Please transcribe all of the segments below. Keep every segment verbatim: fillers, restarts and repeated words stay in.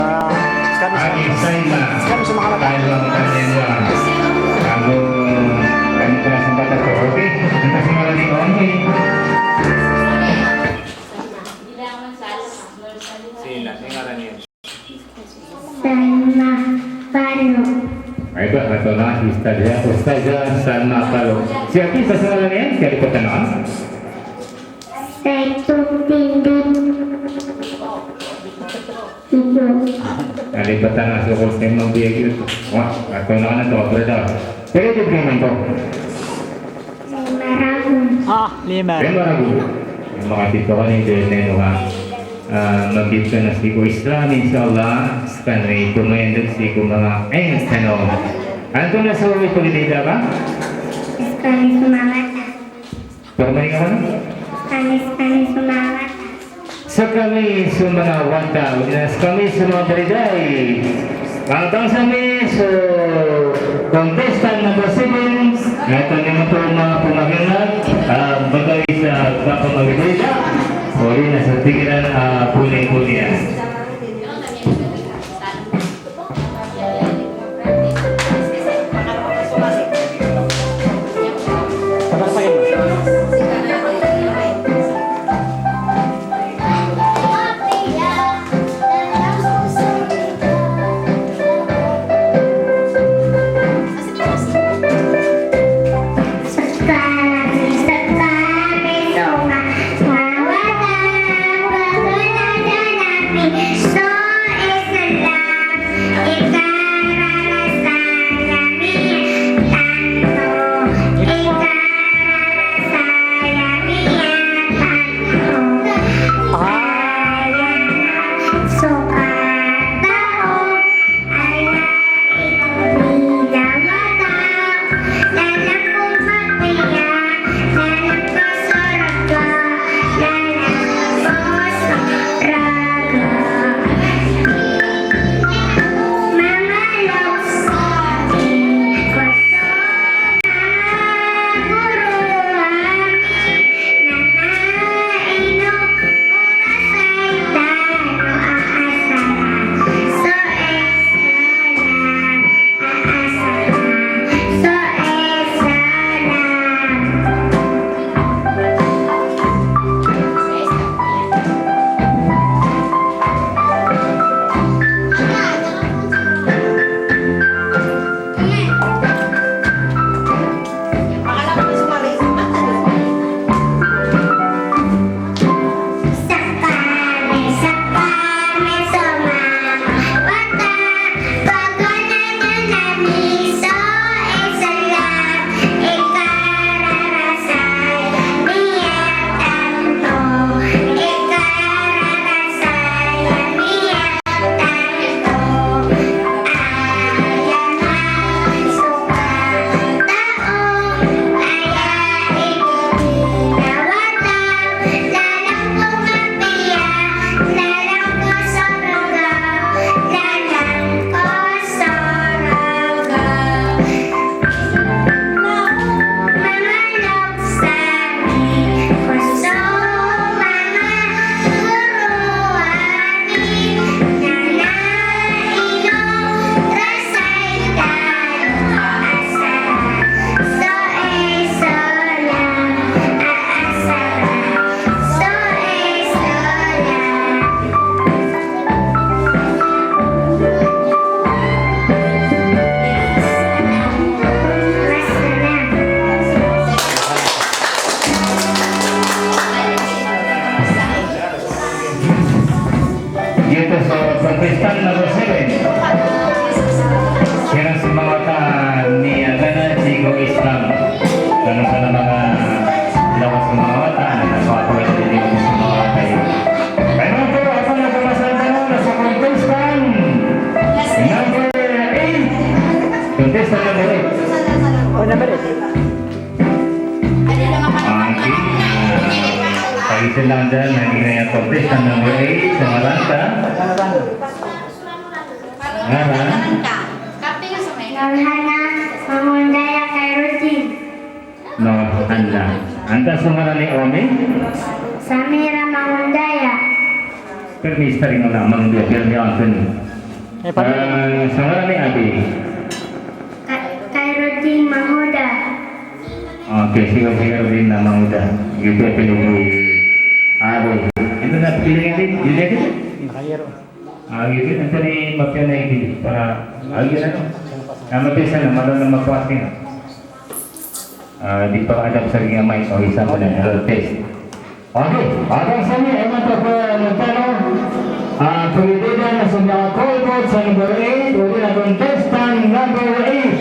Ah, sekali sa-, sekali sa mga anak. Ago, ano ka na sa bata ko, okay? Ano ka sa mga anak ko, okay? Sino? Sino ngaran niyan? Salma Palo. Ay, ba, ito na, Ustadh, ya, Ustadh Salma Palo. Siya, isa sa ngaran niyan, siya di ko tanong. Saitu Tindit. Ito. Adi pa tana so ko sa mga biyag ito. Wah, ato na ka na to, brother. Pero di ba naman to? Lima ragon. Ah, lima. Lima ragon. Makatito ka na ito, ito, ito, ha? Ah, magkita na si ko Islam, inshallah. Sa kano ito, may andog si ko mga, ay, ano? Ano na sa ulit pag-ibig ka? Sekali sa mga anak. Pwede ka man? Sekali, sekali sa mga anak. Sekali sa mga anak. Sekali sa mga bariday. Bangsa mi so contestant number seven. Ito naman po mga pamaganat. Ah, bagay sa kapamagdayda. O di na sa pikiran, ah, puli-puli yan. Giyoto so contestant number seven. Kena semawatan ni agana Chico Islam. Kano sana mga lawas semawatan, na so ato ay hindi mo semawatan. Kaya naman po, ako na kumasan ka na, nasa contestant number eight. Contestant number eight. Oh, number eight. Okay. Ah, pag-isa lang dyan, naging na yung contestant number eight, sa ngaran ka? Ngaran? Norhana Mangundaya Khairuddin. Norhana. Antaa so ngaran i Omi? Samira Mangundaya. Pirmi, istari mo na, Mangundaya, pirmi, Anthony. Eh, pamilya. Eh, sa ngaran i Abi? Ka-, Khairuddin Manguda. Okay, sige, Khairuddin na Manguda. Giyoto i apelyido ni Abi. Ito na, pili nga din, pili nga din. Ah, giyoto, antonaa i mapiya na i Abi para, ah, giyoto na, no? Na mapiya sana, mala na makuwat ka na. Ah, di pa adap sa giya mic, o isa pa na, ah, test. Okay, adn sami, imanto ko na tano, ah, pagidida na so miyakakol bo sa number eight, odi na contestant number eight.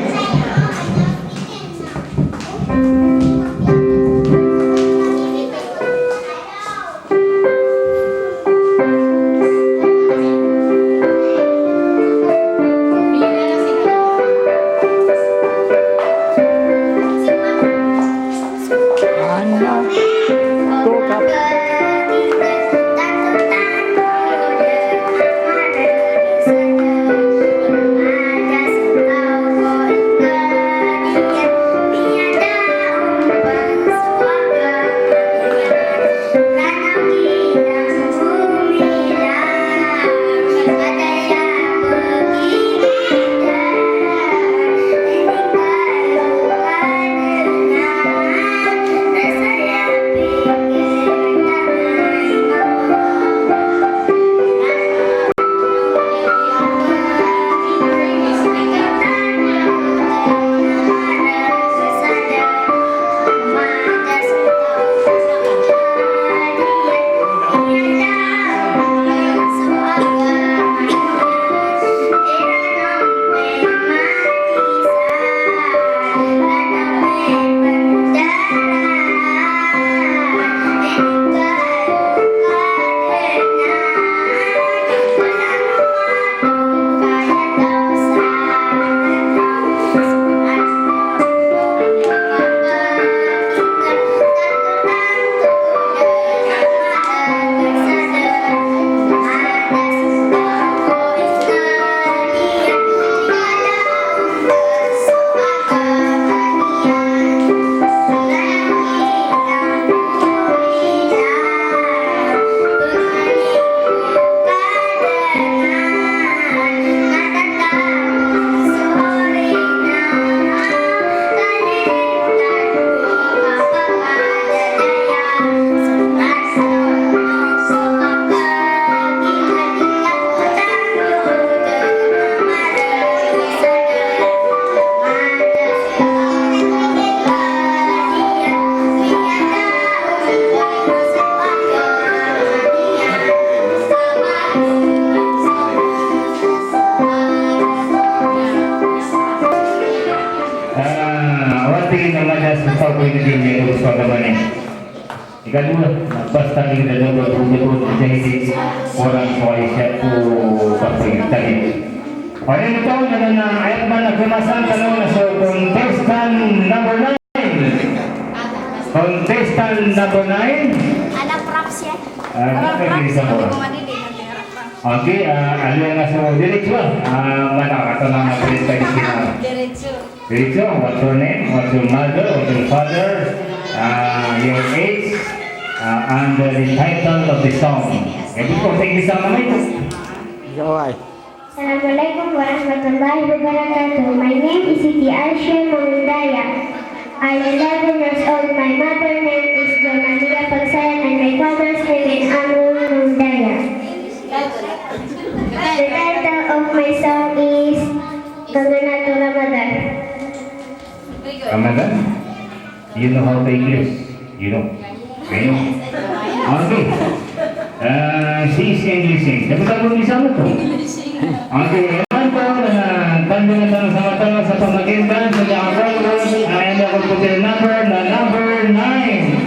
Ah, wati na madas sa tao ko ini din, ya, gusto ka ba ni? Ikadowa, na basta di na daw ba po po jahidi, orang ko ay siya po kapoy tadi. Aya na taw na na ayat man na kemasan tano na so contestant number nine. Contestant number nine. Anak props ya. Ah, anak props. Hindi ko madidi, hindi, anak props. Okay, ah, ano yung nasa diretso, ah? Ah, mana ka ito na na-print tayo sila. Diretso. Diretso, what's your name? What's your mother? What's your father? Ah, your age? Ah, and, uh, the title of the song. Sabi ko, thank you so much. Ikaw ay. Assalamualaikum warahmatullahi wabarakatuh. My name is Siti Aisha Mangundaya. I am eleven years old. My mother name is Jamalia Pagsayan and my father's name is Amrul Mangundaya. The title of my song is Ganganat o Ramadan. Ramadan? You know how to English? You know? You know? Okay. Ah, si, si English, eh. Dapat ako English ako to. Okay. Imanto na tanda na tano sa mata sa pamakintan sa Japan, ay, ano ko po number na number nine.